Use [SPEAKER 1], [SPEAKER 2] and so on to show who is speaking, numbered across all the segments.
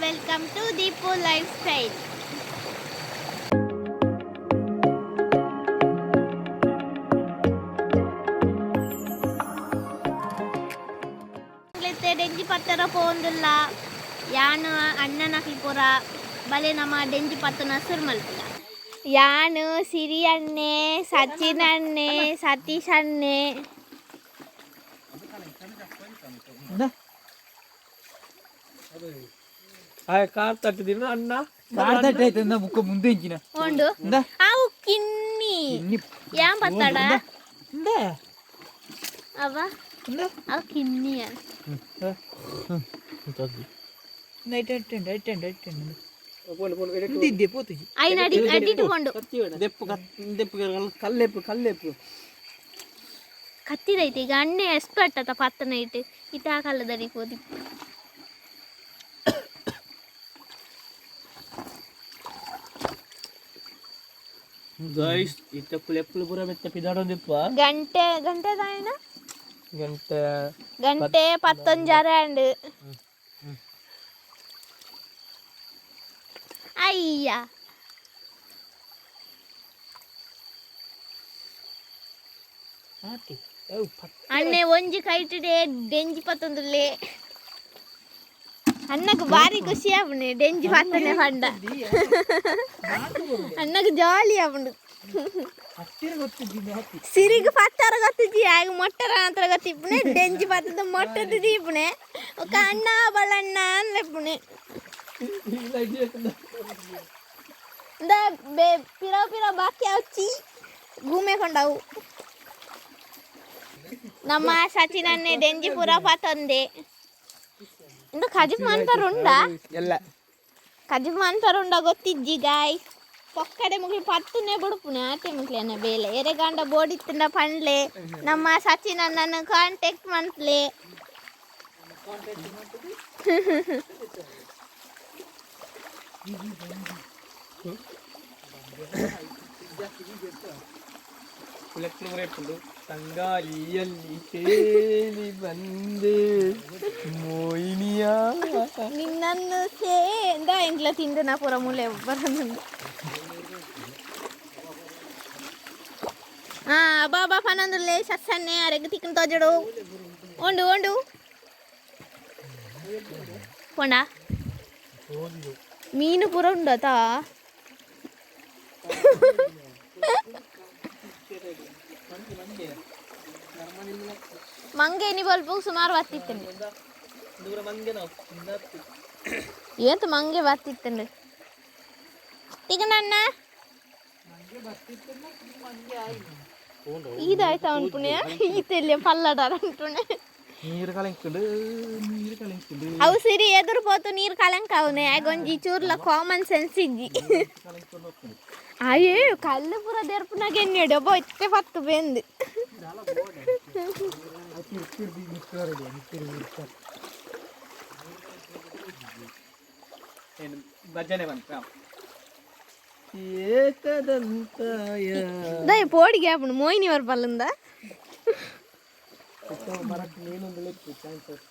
[SPEAKER 1] Welcome to Deepu life style. ಡೆಂಜಿ ಪತ್ತರ ಪೋಂದುಲ್ಲ ಯಾನು ಅಣ್ಣನಕ್ಲಿ ಪೂರ ಬಲೆ ನಮ್ಮ ಡೆಂಜಿ ಪತ್ತನ ಸುರು ಮಲ್ಪುಲ. ಯಾನು ಸಿರಿ ಅಣ್ಣೆ, ಸಚಿನ್ ಅಣ್ಣೆ, ಸತೀಶ್ ಅಣ್ಣೆ.
[SPEAKER 2] ಕಾರ್ ತಟ್ಟಿದಿನ ಅಣ್ಣ.
[SPEAKER 3] ಕಾರ್ ತಟ್ಟೆ ಆಯ್ತು ಮುಕ್ಕ ಮುಂದೆ ಇಂಚಿನ.
[SPEAKER 1] ಉಂಡು. ಅವು ಕಿನ್ನಿ ಯಾನ್ ಪತ್ತಡ.
[SPEAKER 3] ಇಂದ.
[SPEAKER 1] ಅವ ಅವು ಕಿನ್ನಿಯ.
[SPEAKER 3] ಇಂದಿದ್ದೆ ಪೋತು.
[SPEAKER 1] ಐನ ಅಡಿ ಅಡಿಟ್ಟುಕೊಂಡು.
[SPEAKER 2] ದೆಪ್ಪು ದೆಪ್ಪು, ಕಲ್ಲೆಪ್ಪು ಕಲ್ಲೆಪ್ಪು.
[SPEAKER 1] ಕತ್ತಿದೈತೆ. ಈಗ ಅಣ್ಣೆ ಎಕ್ಸ್ಪರ್ಟ್ ಅತ್ತ ಪತ್ತನ ಇಟ್ಟು ಇತ್ತ ಕಾಲದಡಿ ಹೋದಿ.
[SPEAKER 2] ಗೈಸ್, ಇತ್ತ ಕುಲೆಪ್ಪುಲು ಪೂರ ಮೆತ್ತ ಪಿದಾಡೊಂದಿಪ್ಪ.
[SPEAKER 1] ಗಂಟೆ ಗಂಟೆ ದಾಯನ.
[SPEAKER 2] ಗಂಟೆ.
[SPEAKER 1] ಗಂಟೆ ಪತ್ತೊಂಜಾರ ಅಂಡ್ ಅಯ್ಯ. ಅಣ್ಣೆ ಒಂಜಿ ಕೈಟಿಡೆ ಡೆಂಜಿ ಪತ್ತೊಂದುಲ್ಲೆ. ಅಣ್ಣಗ್ ಬಾರಿ ಖುಷಿ ಆಪುಂಡು ಡೆಂಜಿ ಪತ್ತನೆ ಪಂಡ. ಅಣ್ಣಗ್ ಜಾಲಿ ಆಪುಂಡು. ಸಿರಿಗ್ ಪತ್ತರ ಗೊತ್ತಿಜ್ಜಿ ಆಗ ಮೊಟ್ಟರ ಹತ್ರ ಗೊತ್ತಿಪ್ಪುನೆ. ಡೆಂಜಿ ಪತ್ತದ ಮೊಟ್ಟದ ದೀಪುನೆ ఒక ಅಣ್ಣ ಬಲಣ್ಣ ಅನ್ಲೆಪ್ಪುನೆ. ಇಂದ ಬೇ ಪಿರ ಪಿರ ಬಾಕಿ ಆಚಿ ಗೂಮೆ ಕೊಂಡವು. ನಮ್ಮ ಸಚಿನ್ ಅನ್ನೆ ಡೆಂಜಿ ಪೂರ ಪತ್ತೊಂದೆ. ಇಂದು ಕಜಿಪ್ ಮನ್ಪರ್ ಉಂಡಾ?
[SPEAKER 2] ಎಲ್ಲ.
[SPEAKER 1] ಕಜಿಪ್ ಮನ್ಪರ್ ಉಂಡ ಗೊತ್ತಿಜ್ಜಿ ಗಾಯ್. ಪೊಕ್ಕಡೆ ಮುಗ್ಲಿ ಪತ್ತುನೆ ಬುಡುಪುನೆ ಆಟೆ ಮುಗ್ಲೇನ ಬೇಲೆ. ಎರೆಗಾಂಡ ಬೋಡಿತ್ತಂಡ ಪಂಡ್ಲೆ, ನಮ್ಮ ಸಚಿನ್ ಅಣ್ಣನ ಕಾಂಟ್ಯಾಕ್ಟ್ ಮನ್ಪ್ಲೆ.
[SPEAKER 2] ಕುಲೆಪ್ಪುಲು ಪೂರ ಇಪ್ಪುಂಡು. ತಂಗಾಲಿಯಲ್ಲಿ ತೇಲಿ ಬಂದೆ ಮೋಹಿನಿಯ.
[SPEAKER 1] ನಿನ್ನನ್ನು ಸೇಂದ ಎಂಕ್ಲ ತಿಂದು ನಾ ಪೂರ ಮೂಲೆ ಬರೋದು. ಆ ಬಾಬಾ ಪನಂದುಲ್ಲೆ ಸಸ್ಸನ್ನೆ ಅರೆಗ್ ತಿಕ್ಕನ್ ತೋಜಡು. ಉಂಡು ಉಂಡು ಪೋಂಡ ಮೀನು ಪೂರ ಉಂಡತಾ. ಮಂಗೆ ಎನಿ ಬಲ್ಪು ಸುಮಾರು ಬತ್ತಿತ್ತಂಡು.
[SPEAKER 2] ದೂರ ಮಂಗೆ ನಾವು.
[SPEAKER 1] ಏತ್ ಮಂಗೆ ಬತ್ತಿತ್ತಂಡು ತಿಕ್ಕಣ್ಣ. ಇದಾಯ್ತಾ ಅನ್ಪುಣೆ ಈತೆಲ್ಲ ಪಲ್ಲಡಾರ ಅನ್ಪುಣೆ.
[SPEAKER 3] ನೀರು ಕಲಂಕಿಂಡು, ನೀರು ಕಲಂಕಿಂಡು.
[SPEAKER 1] ಅವು ಸಿರಿ ಎದುರು ಪೋತು ನೀರು ಕಲಂಕ ಅವನೆ. ಆಗೊಂಜಿ ಚೂರ್ಲ ಕಾಮನ್ ಸೆನ್ಸ್ ಇಜ್ಜಿ. ಅಯ್ಯೋ, ಕಲ್ಲು ಪೂರ ದೆರ್ಪುನಾಗ ಎಣ್ಣೆ ಡಬ್ಬ ಇತ್ತೆ ಪತ್ತು ಬೆಂದು.
[SPEAKER 2] ಏನು ಭಜನೆ ಬಂತ ಏಕದಂತಾಯ.
[SPEAKER 1] ದಯ ಪೋಡಿಗೆ ಆಪುಂಡು ಮೋಹಿನಿ ಬರ್ಪಲ್ಲಂದ.
[SPEAKER 2] ಮರಕ್ಕೆ ನೀನೊಂದು ಲೆಕ್ಕು ಚಾನ್ಸಸ್.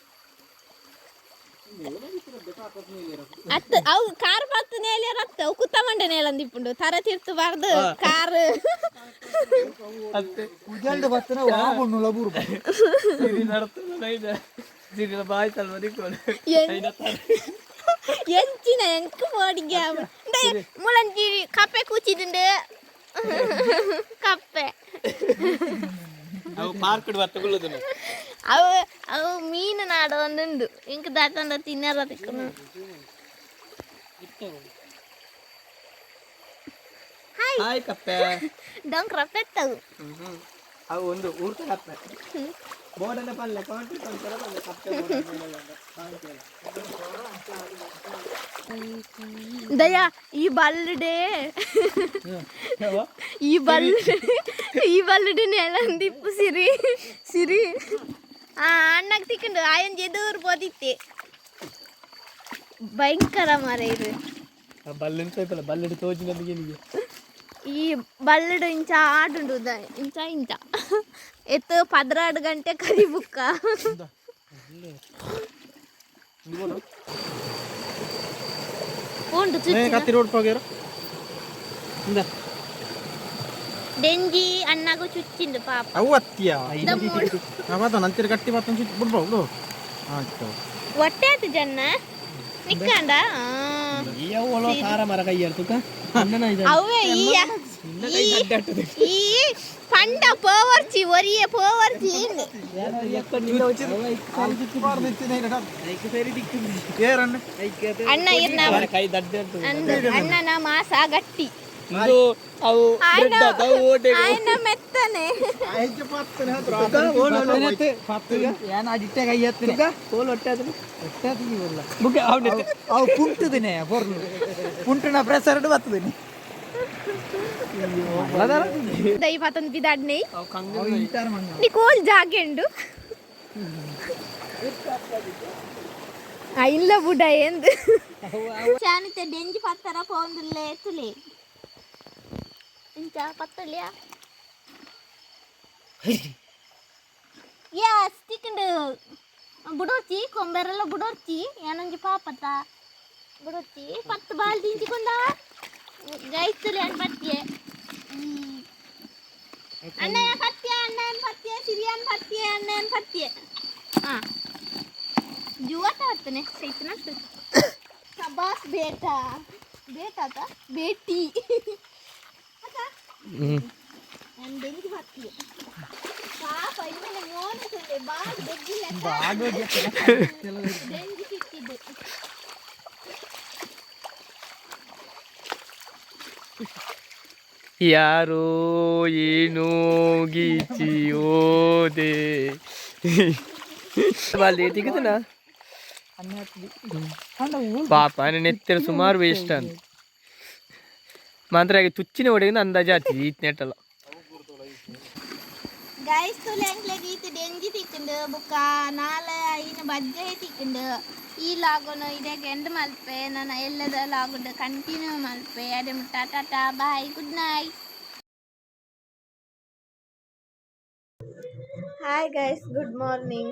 [SPEAKER 1] ಅತ್ತ ಅವು ಕಾರ್ ಪತ್ತು ನೇಲೆ ರತ್ತ ಅವು ಕುತ್ತ ಮಂಡೆ ನೇಲಂದಿಪ್ಪುಂಡು ತರ ತಿರ್ತು ಬಾರ್ದು ಕಾರ್.
[SPEAKER 2] ಅತ್ತೆ.
[SPEAKER 3] ಉಜಲ್ದ ಬತ್ತನ ವಾಪುಂಡು ಲಬೂರು.
[SPEAKER 2] ಸಿರಿ ನಡ್ತದ ನೈಜ ಸಿರಿನ ಬಾಯ್ ತಲ್ವ ದಿಕ್ಕೋಡು.
[SPEAKER 1] ಎಂಚಿನ ಎಂಕ್ ಪೋಡಿಗೆ ಆಪುಂಡು. ಮುಳಂಜಿ ಕಪ್ಪೆ ಕೂಚಿದುಂಡು ಕಪ್ಪೆ.
[SPEAKER 2] ಅವು ಪಾರ್ಕ್ ಬತ್ತ ಕುಲ್ಲುದನು.
[SPEAKER 1] ಅವು ಅವು ಮೀನು ನಾಡ ಒಂದುಂಡು. ಇಂಕ್ ದಾತಂಡ ತಿನ್ನರ ತಿಕ್ಕುನು. ಹಾಯ್.
[SPEAKER 2] ಹಾಯ್ ಕಪ್ಪೆ.
[SPEAKER 1] ಡೊಂಕ್ರ ಪೆತ್ತವು.
[SPEAKER 2] ಅವು ಒಂದು ಊರ್ತ ಕಪ್ಪೆ ಬೋರ್ಡನ್ನ ಪಲ್ಲೆ ಕಾಂಟ್ರಿ ಪಂತರ ಪಲ್ಲೆ ಕಪ್ಪೆ.
[SPEAKER 1] ದಯಾ ಈ ಬಲ್ಲಡೆ ಈ ಬಲ್ಲು ಈ ಬಲ್ಲುಡು ನೆಲಂದಿಪ್ಪು ಸಿರಿ ಸಿರಿ. ಆ ಅಣ್ಣಗ್ ತಿಕ್ಕಂಡು ಆಯಂಜಿ ಎದುರು ಪೋದಿತ್ತೆ. ಭಯಂಕರ ಮರ ಇದು.
[SPEAKER 2] ಬಲ್ಲಿನ ಪೈಪಲ್ಲ ಬಲ್ಲಿಡು ತೋಜಿ ನಮಗೆ ನಿಮಗೆ.
[SPEAKER 1] ಈ ಬಲ್ಲುಡು ಇಂಚ ಆಡುಂಡು ಇಂಚ ಇಂಚ ಎತ್ತು 12 ಗಂಟೆ ಕರಿ ಬುಕ್ಕ. ಪೋಂಡು ಚುಚ್ಚು.
[SPEAKER 4] ಕತ್ತಿ ರೋಡ್ ಹೋಗ್ಯಾರ.
[SPEAKER 1] ಡೆಂಜಿ ಅಣ್ಣಗೂ ಚುಚ್ಚಿಂದು ಪಾಪ.
[SPEAKER 4] ಅವು ಅತ್ತಿಯ.
[SPEAKER 1] ದಮ್ಮೋಡು.
[SPEAKER 4] ಬಾತ ನಂತರ ಗಟ್ಟಿ ಬಾತ ಬಿಡ್ಬೋ ಬಿಡು ಆಯ್ತು.
[SPEAKER 1] ಹೊಟ್ಟೆ ಆತು ಜನ್ನ ನಿಕ್ಕಂಡ.
[SPEAKER 2] ಸಾರ ಮರ ಕೈಯರ್ ತುಕ ಅಣ್ಣನ ಇದು.
[SPEAKER 1] ಅವೇ ಈ ಈ ಪಂಡ ಪೋವರ್ಚಿ ಒರಿಯೆ ಪೋವರ್ಚಿ.
[SPEAKER 4] ಏರಣ್ಣ.
[SPEAKER 1] ಅಣ್ಣ ಇರ್ನ.
[SPEAKER 2] ಕೈ ದಡ್ಡ.
[SPEAKER 1] ಅಂದು ಅಣ್ಣನ ಮಾಸ ಗಟ್ಟಿ.
[SPEAKER 2] ಇದು ಅವು
[SPEAKER 1] ಆಯ್ನ ಮೆತ್ತನೆ.
[SPEAKER 3] ಏನ್ ಅಡಿಟ್ಟೆ ಕೈ ಹತ್ತಿನ.
[SPEAKER 2] ಕೋಲ್ ಹೊಟ್ಟೆ ಆದ್ರೆ
[SPEAKER 3] ಹೊಟ್ಟೆ ಬರಲ್ಲ.
[SPEAKER 2] ಬುಕ್ಕೆ ಅವನ.
[SPEAKER 3] ಅವು ಪುಂಟುದಿನಿ ಪೊರ್ಲು ಪುಂಟುನ ಪ್ರೆಸರ್ ಬರ್ತದಿನಿ.
[SPEAKER 1] ದೈ ಪತೊಂದು ಬಿದಾಡ್ನೆ ನಿ ಕೋಲ್ ಜಾಗೆಂಡು ಇಲ್ಲ ಬುಡ ಎಂದು ಚಾನಿತೆ ಡೆಂಜಿ ಪತ್ತರ ಪೋಂದುಲ್ಲೆ ತುಲೆ ಇಂಚ ಪತ್ತೊಲಿಯ. ಎಸ್ ತಿಕ್ಕಂಡು ಬುಡೋರ್ಚಿ ಕೊಂಬೆರೆಲ್ಲ ಬುಡೋರ್ಚಿ ಏನೊಂಜಿ ಪಾಪತ ಬುಡೋರ್ಚಿ ಪತ್ತು ಬಾಲ್ ದಿಂಚಿಕೊಂಡ ಗೈಸ್ತುಲೆ ಅನ್ ಪತ್ತಿಯೆ. ಅಣ್ಣಯ್ಯ ಪತ್ಯ ಅಣ್ಣನ ಪತ್ಯ ಸಿರಿಯನ್ ಪತ್ಯ ಅಣ್ಣನ ಪತ್ಯ ಹಾ ಜುವಾಟ ಹತ್ತನೆ ಸೈತನ. ಸಬಾಸ್ ಬೇಟಾ ಬೇಟಾತ ಬೇಟಿ. ನಾನು ಬೆಂಕಿ ಪತ್ತಿ ಪಾಪ ಇನ್ಮೇಲೆ ಮೋನೆ ಬಾಗ್ ಬೆಗ್ಗಿಲ್ಲ ಬೆಂಕಿ ಸಿಕ್ಕಿದ್ದು.
[SPEAKER 2] ಯಾರೋ ಏನೋ ಗೀಚಿ ಹೋದೆ ಬಾಲ್ದಿ ತಿಕ್ಕುದನ ಪಾಪ ನೆತ್ತಿರ ಸುಮಾರು ವೇಸ್ಟ್ ಅಂತ ಮಾತ್ರ ತುಚ್ಚಿನ ಒಡೆಗಿನ ಅಂದಾಜು ಆತಿ ಈತ್ ನೆಟ್ಟಲ್ಲ.
[SPEAKER 1] ಗೈಸ್ ತುಲೆ ಎಂಕ್ಲೆಗ್ ಈತ್ ಡೆಂಜಿ ತಿಕ್ಕುಂಡು ಬುಕ್ಕ ನಾಲೆ ಐನು ಬಜ್ಜೆ ತಿಕ್ಕುಂಡು. ಈ ಲಾಗುನು ಇಡೆಗ್ ಎಂಡ್ ಮಲ್ಪೆ. ನನ್ನ ಎಲ್ಲದ ಲಾಗುಡು ಕಂಟಿನ್ಯೂ ಮಲ್ಪೆ. ಅಡೆ ಮುಟ್ಟ tata bye, good night. Hi guys, good morning.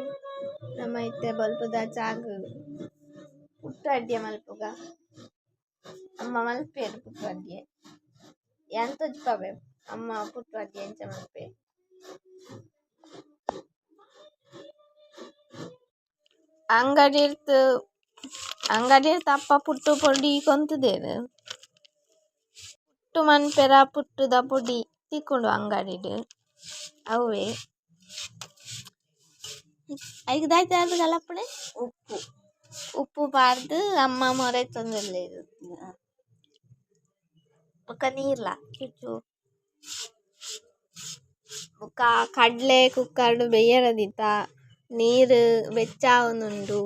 [SPEAKER 1] ನಮ್ಮ ಇತ್ತೆ ಬಲ್ಪುದ ಚಾಗ್ ಪುಟ್ಟು ಅಡ್ಡೆ ಮಲ್ಪುಗ. ಅಮ್ಮ ಮಲ್ಪೇರು ಪುಟ್ಟು ಅಡ್ಡೆ ಯಾನ್ ತೊಜ್ಪವೆ. ಅಮ್ಮ ಪುಟ್ಟು ಅಡ್ಡೆ ಎಂಚ ಮಲ್ಪೆ? ಅಂಗಡಿರ್ತು ಅಂಗಡಿರ್ತು ಅಪ್ಪ ಪುಟ್ಟು ಪೊಡಿ ಕೊಂತುದೇರು. ಪುಟ್ಟು ಮನ್ಪೆರ ಪುಟ್ಟುದ ಪೊಡಿ ತಿಕ್ಕುಂಡು ಅಂಗಡಿಡ್ ಅವ್ವೆ. ಐಕ್ ದಾಯ್ತು ಕಲಪುಣೆ? ಉಪ್ಪು ಉಪ್ಪು ಪಾಡ್ದು ಅಮ್ಮ ಮೊರೆ ತೊಂದುಲ್ಲೆರ್. ಬೊಕ ನೀರ್ಲ ಚುಚ್ಚು ಬೊಕ ಕಡ್ಲೆ ಕುಕ್ಕರ್ಡ್ ಬೇಯರ ದೀತ. ನೀರು ಬೆಚ್ಚ ಆವೊಂದುಂಡು.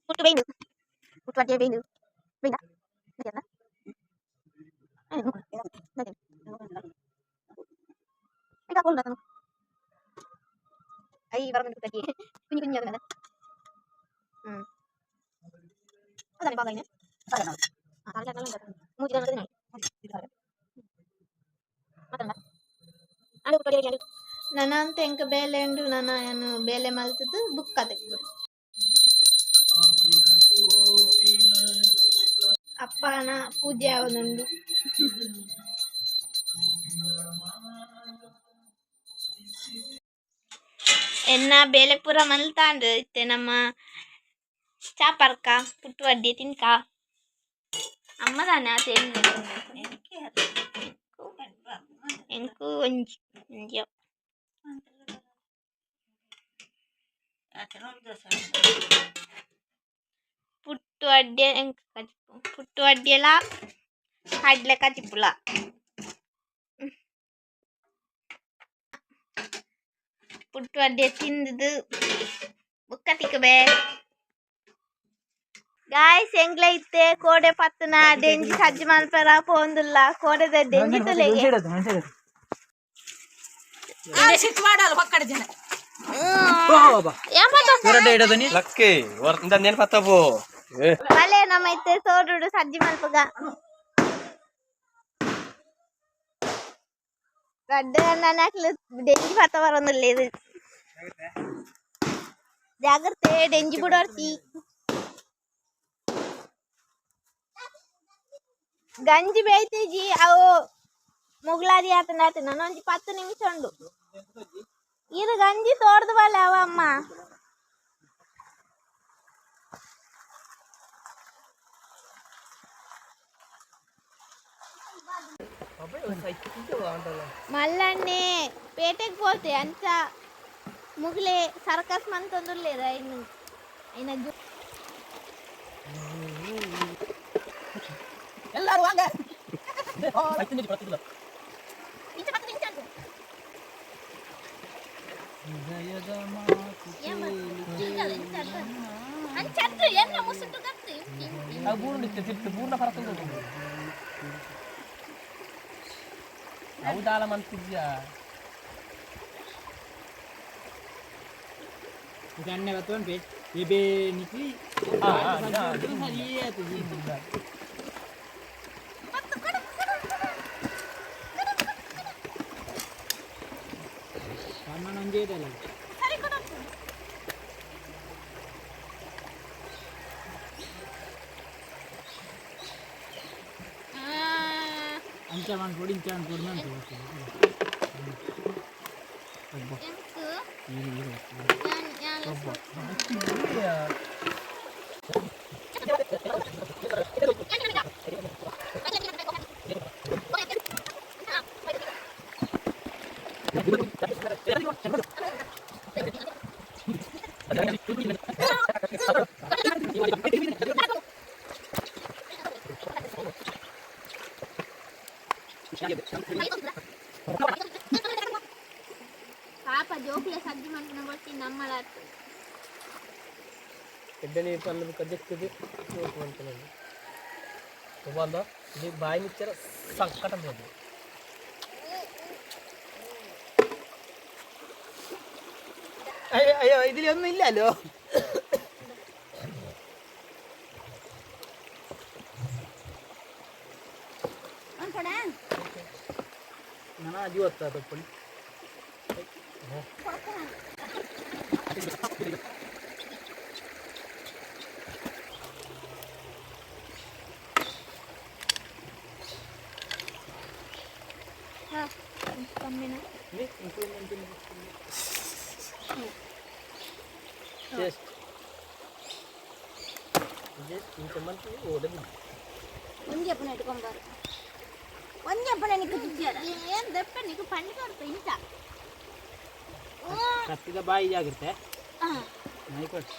[SPEAKER 1] ಪುಟ್ಟು ಬೇಯ್ಂಡು ಪುಟ್ಟು ಅಡ್ಡೆ ಬೇಯ್ಂಡು ಬೇಯ್ಂಡ. I ಬರೋದು ಕುഞ്ഞു ಕುഞ്ഞു ಅದನ್ನ ಹ್ಮ್ ಅದಾನೆ ಬಾಗ. ನನ ಅಂತ ಎಂಕ ಬೇಲೆ ಉಂಡು. ನನ ಏನು ಬೇಲೆ ಮಲ್ತದ್ದು ಬುಕ್ಕ ತೆಗ್ದು ಅಪ್ಪನ ಪೂಜೆ ಆವೊಂದುಂಡು. ಎನ್ನ ಬೇಲೆ ಪೂರ ಮಲ್ತಾಂಡ್. ಇತ್ತೆ ನಮ್ಮ ಚಾಪರ್ಕ ಪುಟ್ಟು ಅಡ್ಡಿ ತಿನ್ಕ. ಅಮ್ಮ ತಾನೆ ಆತ ಎಂಕು ಒಂಜಿ ಒಂಜಿ. ಪುಟ್ಟು ಅಡ್ಡೆ ಎಂಕ್ ಕಜಿಪು ಪುಟ್ಟು ಅಡ್ಡೆಲ ಕಡ್ಲೆ ಕಜಿಪುಲ. ಪುಟ್ಟು ಅಡ್ಡೆ ತಿಂದುದು ಬುಕ್ಕ ತಿಕ್ಕಬೇ. ಗಾಯ್ಸ್ ಎಂಗ್ಲೈತೆ ಕೋಡೆ ಪತ್ತನ ಡೆಂಜಿ ಸಜ್ಜಿ ಮಲ್ಪೆರ ಪೋಂದುಲ್ಲ ಕೋಡೆದ ಡೆಂಜಿ ತುಲೆಗೆ. ಏನ್ ಪತ್ತ?
[SPEAKER 2] ಲಕ್ಕಿ ಇಂದ ಪತ್ತಪೋ.
[SPEAKER 1] ಬಲೆ ನಮ್ಮ ಇತ್ತೆ ತೋಡುಡು ಸಜ್ಜಿ ಮಲ್ಪುಗ ರಡ್ಡು ಅಣ್ಣನಕ್ಲು ಡೆಂಜಿ ಪತ್ತ ಬರೋದಿಲ್ಲ ಇದು. ಜಾಗ್ರತೆ, ಡೆಂಜಿ ಬಿಡೋರ್ಚಿ. ಗಂಜಿ ಬೇಯ್ತಿಜಿ ಅವು ಮುಗ್ಲಾದಿ ಆತನ ಆತ ಒಂಜಿ 10 ನಿಮಿಷ ಉಂಡು. ಇದು ಗಂಜಿ ತೋಡ್ದು ಬಲ್ಲ ಅವ ಅಮ್ಮ. ಮಲ್ಲಣ್ಣೆ ಪೇಟೆಗೆ ಪೋತೆ ಅಂಚ ಮುಗ್ಲೆ ಸರ್ಕಸ್ ಮಂತೊಂದುಲ್ಲೇರ ಇನ್ನು ಐನ.
[SPEAKER 3] ಎಲ್ಲರೂ ವಾಂಗ.
[SPEAKER 1] ಇಂಚ ಪತ್ತು ನಿಮಿಷ ಉಂಟು. ಏನ್ ಬರ್ತದೆ? ಇಂಚ ಅಲ್ಲ, ಇಂಚ ಅಲ್ಲ. ಅಂಚ ಅತ್ತು, ಎನ್ನ ಮುಸುಟು ಕತ್ತು, ಇಂಚಿ, ಇಂಚಿ.
[SPEAKER 2] ಅವು ಬೂರ್ಣ ಇತ್ತು ತಿರ್ತು ಬೂರ್ಣ ಫರಕ್ ಅವು ದಾಲ ಮಂತಿದ್ಯಾ.
[SPEAKER 3] ಅಣ್ಣೆ ಬತ್ತುಂಟೆ ಎಬೆ ನಿಕ್ಲಿ.
[SPEAKER 1] ಪತ್ತು, ಕೊಡು, ಕೊಡು, ಕೊಡು. ಕೊಡು, ಕೊಡು, ಕೊಡು.
[SPEAKER 3] ಒಂಜೇ ಇದಲ್ಲ.
[SPEAKER 1] ಸರಿ ಕೊಡು. ಆ,
[SPEAKER 3] ಅಂಚ ಮಾಡ್ಕೊಡಿ, ಇಂಚ ಮಾಡ್ಕೊಡಿ ಅಂತ.
[SPEAKER 1] ಎಂಕ್ ಯಾನ್ ಯಾನ್. ಪಾಪ ಜೋಕುಲೆ ಸಜ್ಜಿ ಮನ್ಪುನ ಬೊರ್ಚಿ ನಮ್ಮಲಾತು.
[SPEAKER 2] ಎಡ್ಡೆ ನೀರು ಪಲ್ಲ ಕಜ್ಜಕ್ಕದು ಅಂತಾನೆ ಬಂದ ನೀ ಬಾಯಿ ನಿಚ್ಚರ ಸಂಕಟ ಬಂದು.
[SPEAKER 3] ಅಯ್ಯೋ ಅಯ್ಯೋ, ഇതിലൊന്നും ಇಲ್ಲല്ലോ. ನಾನು ಅದು ಹೊತ್ತ ತಪ್ಪಲಿ.
[SPEAKER 1] ಕಮ್ಮಿನ.
[SPEAKER 2] ಜಸ್ಟ್ ಜಸ್ಟ್ ಇಂಚ ಮಂತಿ ಓಡಬಿ.
[SPEAKER 1] ಒಂಜಿ ಅಪ್ಪನ ಇಟ್ಕೊಂಬಾರು, ಒಂಜಿ ಅಪ್ಪನ ನಿಕ್ಕು ತುಚ್ಚಿಯರ ಏನ್ ದಪ್ಪ ನಿಕ್ಕು ಪಂಡಿ ಕೊಡ್ತು ಇಂಚ.
[SPEAKER 3] ಕತ್ತಿದ ಬಾಯಿ ಜಾಗ್ರತೆ. ನಾಯಿ ಕೊಟ್ಟು.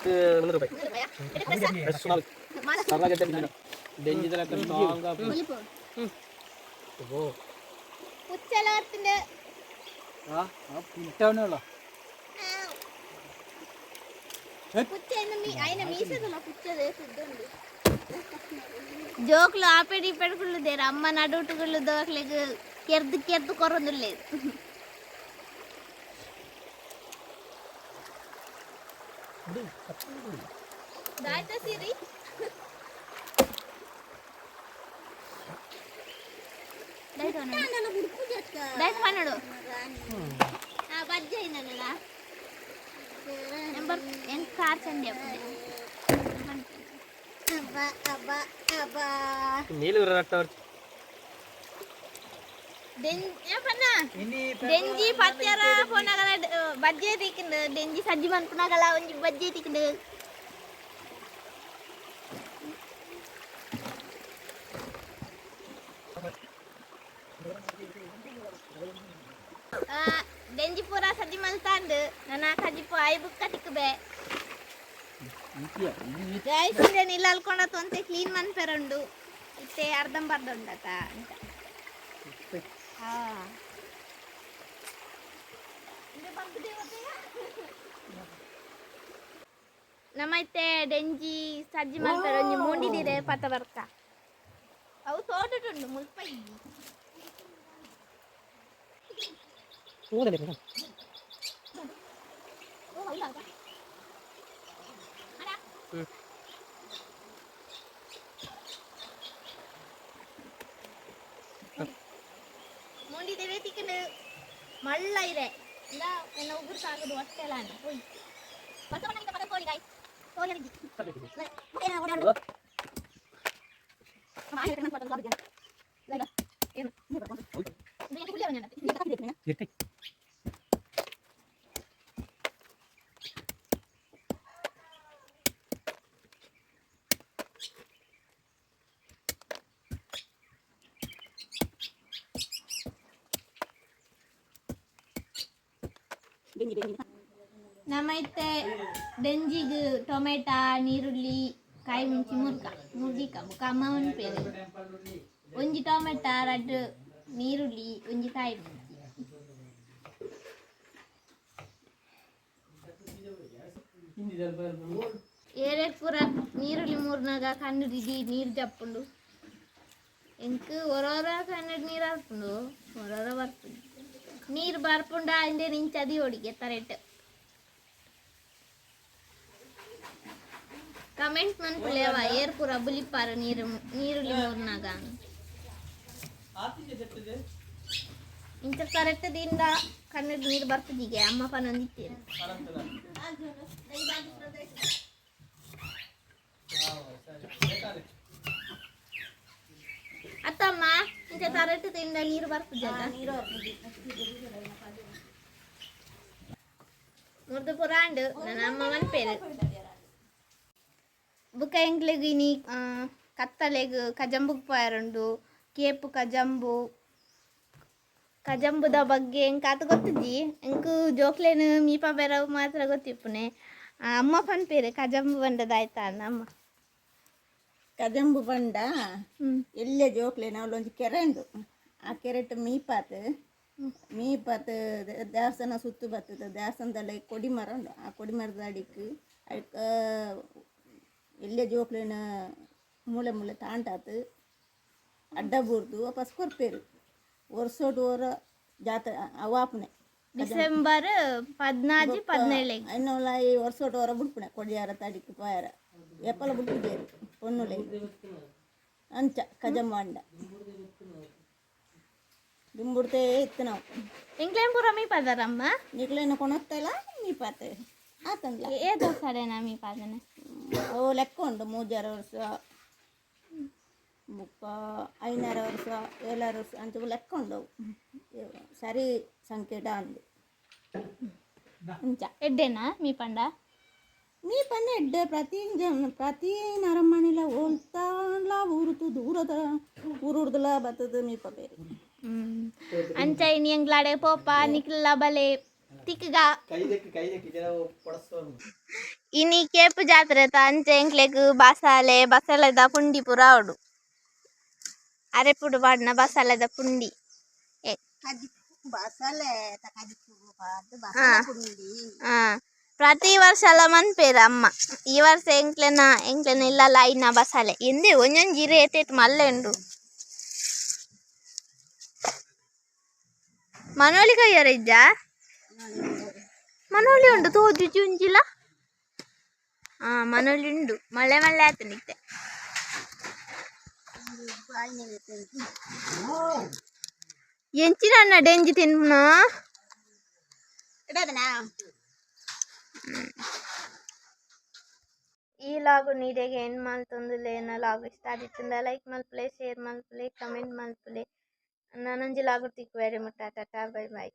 [SPEAKER 2] 100 ರೂಪಾಯಿ. ಸ್ಟ್ರಾಂಗ್.
[SPEAKER 1] ഉച്ചലോകത്തിന്റെ
[SPEAKER 3] ಪುಟ್ಟವನಲ್ಲ.
[SPEAKER 1] ಜೋಕ್ಲು ಆಪೆಡ್ ಈಪೆಡ್ ಕುಳ್ಳುದೇರು ಅಮ್ಮ ನಡುಟುಗಳು ದೋಕ್ಲೆಗ್ ಕೆರ್ದು ಕೆರ್ದು ಕೊರೊಂದುಲ್ಲೇರು. ದಾಯ್ತ ಸಿರಿ. ದಾಯ್ತ ಪನ್ನಡು ಬಜ್ಜೆ ಇಂದನಲ್ಲ ನಂಬರ್ ಎಂಕ್ ಕಾರ್ ಚಂಡಿ ಅಪ್ಪುಂಡೆ.
[SPEAKER 2] ನೀಲು.
[SPEAKER 1] ಡೆಂಜಿ ಪತ್ಯರ ಪೋನಗಲ ಬಜ್ಜೆ ತಿಕ್ಂಡು, ಡೆಂಜಿ ಸಜ್ಜಿ ಮನ್ಪುನಗಲ ಒಂಜಿ ಬಜ್ಜೆ ತಿಕ್ಂಡು. ನನ್ನ ಕಜಿಪು ಆಯ್ ಬುಕ್ಕ ತಿಕ್ಕಬೆ. ಗೈಸ್, ಇಂದೆ ನಿಲ್ಲಲ್ಕೊಂಡ ತೊಂತೆ ಕ್ಲೀನ್ ಮನ್ಪೆರುಂಡು. ಇತ್ತೆ ಅರ್ಧಂಬರ್ಧ ಉಂಡತ ಅಂತ. ಹಾ, ನಮ್ಮ ಇತ್ತೆ ಡೆಂಜಿ ಸಜ್ಜಿ ಮಲ್ಪೆರ ಒಂಜಿ ಮೂಂಡಿದಿರೆ ಪತ ಬರ್ಕ. ಅವು ತೋಟಟುಂಡು ಮುಲ್ಪ ಇಜ್ಜಿ. ಮೂಂಡಿದಿರೆ ತಿಕ್ಕಂಡು ಮಳ್ಳ ಇರೆ ಇಂದ ಎನ್ನ ಉಗುರು ಸಾಗದು ಹೊಟ್ಟೆಲ ಪೋಯಿ. ಪತ್ತ ಪತ್ತ ಕೋಳಿ ಗಾಯ್ ಕೋಳಿ. ನಮ್ಮ ಇತ್ತೆ ಡೆಂಜಿಗ್ ಟೊಮೆಟೊ, ನೀರುಳ್ಳಿ, ಕಾಯಿ ಮುಂಚಿ ಮುರ್ಕ ಮುರ್ದಿಕ. ಬುಕ್ಕ ಅಮ್ಮ ಪೇರು ಒಂಜಿ ಟೊಮೆಟೊ, ರಡ್ಡ್ ನೀರುಳ್ಳಿ, ಒಂಜಿ ಕಾಯಿ ಮುಂಚಿ. ಏರೆ ಪೂರ ನೀರುಳ್ಳಿ ಮೂರ್ನಾಗ ಕಣ್ಣು ದಿದಿ ನೀರು ಜಪ್ಪುಂಡು. ಎಂಕ್ ಒರೋರ ಕಣ್ಣು ನೀರು ಹಾರ್ಪುಂಡು, ಒರೋರ ಬರ್ಪುಂಡು. ನೀರು ಬರ್ಪುಂಡ ಇಂದೆ ನಿಂಚದಿ ಒಡಿಗೆ ತರೆಟ್. ಕಮೆಂಟ್ ಮನ್ಪುಲೇವ ಏರ್ ಪೂರ ಬುಲಿಪಾರ ನೀರು ನೀರುಳ್ಳಿ ಮೂರ್ನಾಗ. ಇಂಚ ಕರೆಕ್ಟ್ ದಿಂದ ಕಣ್ಣು ನೀರು ಬರ್ತದಿಗೆ ಅಮ್ಮ ಪನೊಂದಿತ್ತೇನೆ. ಅತ್ತಮ್ಮ, ಇಂಚ ತರಟ್ಟು ತಿಂದ ನೀರು ಬರ್ಪುಜಲ್ಲ. ಮುರ್ದು ಪುರಾಂಡು ನನ್ನ ಅಮ್ಮ ಮನ್ಪೇರು. ಬುಕ್ಕ ಎಂಕ್ಲೆಗ್ ಇನಿ ಕತ್ತಲೆಗ್ ಕಜಂಬುಗ್ ಪೋಯರುಂಡು. ಕೇಪು ಕಜಂಬು. ಕಜಂಬುದ ಬಗ್ಗೆ ಎಂಕ್ ಆತ್ ಗೊತ್ತಿಜ್ಜಿ. ಎಂಕ್ ಜೋಕ್ಲೆನ್ ಮೀಪ ಬೆರವು ಮಾತ್ರ ಗೊತ್ತಿಪ್ಪುನೆ. ಅಮ್ಮ ಪನ್ಪೇರು ಕಜಂಬು ಬಂಡದಾಯ್ತ ಅಮ್ಮ.
[SPEAKER 5] ಕಜಂಬು ಬಂಡ ಎಲ್ಲೆ ಜೋಕ್ಲೆನ ಅವಳೊಂಜಿ ಕೆರೆ ಉಂಡು. ಆ ಕೆರೆಟ್ ಮೀಪಾತ್ ಮೀಪಾತ್ ದೇವಸ್ಥಾನ ಸುತ್ತು ಬರ್ತದೆ. ದೇವಸ್ಥಾನದಲ್ಲಿ ಕೊಡಿ ಮರ ಉಂಡು. ಆ ಕೊಡಿ ಮರದ ಅಡಿಕ್ ಐಕ್ ಎಲ್ಲೆ ಜೋಕ್ಲೆನ ಮೂಲೆ ಮೂಲೆ ತಾಂಟಾತ್ ಅಡ್ಡ ಬೂರ್ದು ವಾಪಸ್ ಕೊರ್ಪೇರು. ವರ್ಷೋಡು ವರ ಜಾತ್ರೆ ಅವು ಆಪುನೆ.
[SPEAKER 1] ಡಿಸೆಂಬರ್ 14, 17.
[SPEAKER 5] ಇನ್ನೊಲ್ಲ ಈ ವರ್ಷೋಡು ವರ ಬುಡ್ಪುಣೆ ಕೊಡಿಯಾರ ತಡಿಕ್ ಪೋಯರ ಏಪಲ ಬುಡ್ಪುಜೇರು ಪೊನ್ನುಲೆ. ಅಂಚ ಕಜಂಬ ಅಂಡ ದುಂಬುಡ್ತೇ ಇತ್ತು ನಾವು.
[SPEAKER 1] ಎಂಕ್ಲೇನ್ ಪೂರ ಮೀಪದಾರಮ್ಮ.
[SPEAKER 5] ನಿಕ್ಲೇನ ಕೊನೊತ್ತಲ್ಲ ಮೀಪಾತೆ ಆತಂದ್ಲ.
[SPEAKER 1] ಏದೋ ಸಡೆನ ಮೀಪಾದನೆ?
[SPEAKER 5] ಅವು ಲೆಕ್ಕ ಉಂಡು. ಮೂಜಾರು ವರ್ಷ, ಬೊಕ್ಕ ಐನಾರು ವರ್ಷ, ಏಳಾರು ವರ್ಷ ಅಂಚ ಲೆಕ್ಕ ಉಂಡು ಅವು. ಸರಿ ಸಂಕೇತ ಅಂದು ಅಂಚ.
[SPEAKER 1] ಎಡ್ಡೆನಾ ಮೀಪಂಡ?
[SPEAKER 5] ಮೀಪಂಡ ಎಡ್ಡೆ. ಪ್ರತಿ ಪ್ರತಿ ನರಮಣಿಲ ಓಲ್ತಾನ್ಲ ಊರುತು ದೂರದ ಊರುರ್ದಲ ಬತ್ತದ ಮೀಪ ಬೇರೆ.
[SPEAKER 1] ಅಂಚ ಇನಿ ಎಂಕ್ಲಾಡೆ ಪೋಪ ನಿಕ್ಲ ಬಲೆ ತಿಕ್ಕಗ. ಇನಿ ಕೇಪು ಜಾತ್ರೆ ತ. ಅಂಚ ಎಂಕ್ಲೆಗ್ ಬಸಾಲೆ ಬಸಲೆದ ಪುಂಡಿ ಪೂರ ಆವೊಡು. ಅರೆಪುಡು ಪಾಡ್ನ ಬಸಲೆದ ಪುಂಡಿ.
[SPEAKER 5] ಬಸಲೆ ಬಸಲೆ ಪುಂಡಿ.
[SPEAKER 1] ಪ್ರತಿ ವರ್ಷಲ ಮನ್ಪೇರು ಅಮ್ಮ. ಈ ವರ್ಷ ಎಂಕ್ಲೆನ ಎಂಕ್ಲೆನ ಇಲ್ಲಲ ಐನ ಬಸಲೆ ಎಂದೆ ಒಂಜೊಂಜಿ ಇರೆ ಏತೇತ್ ಮಲ್ಲೆ ಉಂಡು. ಮನೋಳಿ ಕೈಯರ ಇಜ್ಜಾ? ಮನೋಳಿ ಉಂಡು ತೋಜುಜಿ ಉಂಜಿಲ. ಹಾ, ಮನೋಳಿ ಉಂಡು. ಮಳೆ ಮಲ್ಲೆ ಆತು ನಿತ್ತೆ. ಎಂಚಿನ ಅಣ್ಣ ಡೆಂಜಿ ತಿನ್ಪುನ? ಈ ಲಾಗು ನೀರೆಗೆ ಎಂಡ್ ಮಲ್ತೊಂದುಲ್ಲೆ. ಲಾಗ್ ಇಷ್ಟ ಆದಿತ್ತುಂಡ ಲೈಕ್ ಮಲ್ಪುಲೆ, ಶೇರ್ ಮಲ್ಪುಲೆ, ಕಮೆಂಟ್ ಮಲ್ಪುಲೆ. ನನೊಂಜಿ ಲಾಗು ತಿಕ್ಕುವೆರೆ ಮುಟ್ಟ ಟಾಟಾ, ಬೈ ಬೈ.